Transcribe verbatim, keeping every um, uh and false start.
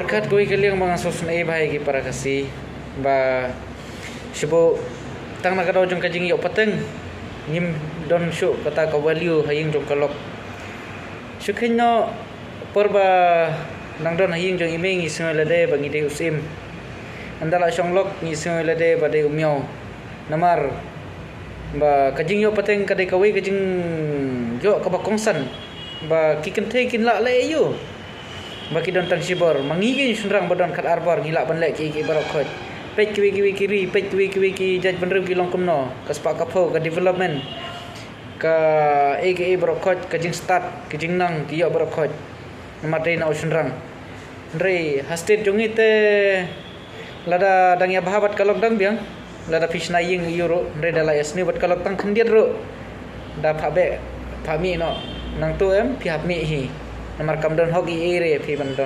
Kat kawei ka liang ba nga sngewsynei bha ïa ki para Khasi ba shu tang na ka daw jong ka jingïoh pateng ngim don shuh kata ka value ha ïing jong ka lok. Shu kheiñ noh por ba nang don ha ïing jong i mei ngi sngew lade ba ngi dei u syiem. Ynda la shong lok ngi sngew lade ba dei u miaw. Namar ba ka jingïoh pateng ka dei kawei ka jingïoh kaba kongsan ba ki kynthei kin lah leh aïu. Ba ki don tang shibor ma ngi ki shynrang ba don khat ar bor ngi lah ban leh kiei kiei baroh khoit. Peit kiwei kiwei ki ri, peit kiwei kiwei ki jaitbynriew ki long kumno, ka spah ka phew, ka development, ka ei kiei baroh khoit, ka jingstad, ka jingnang ki ïoh baroh khoit. Namar dei na u shynrang. Hynrei ha state jong ngi te lada dang ïa bha bad ka lok dang biang, lada phi shna ïing ïu ruh, hynrei da la ïa sniew bad ka lok tang khyndiat ruh, da phah beh phah mih noh. Nangta em phi hap mih hi. Namar kam don hok ei ei re phi ban don.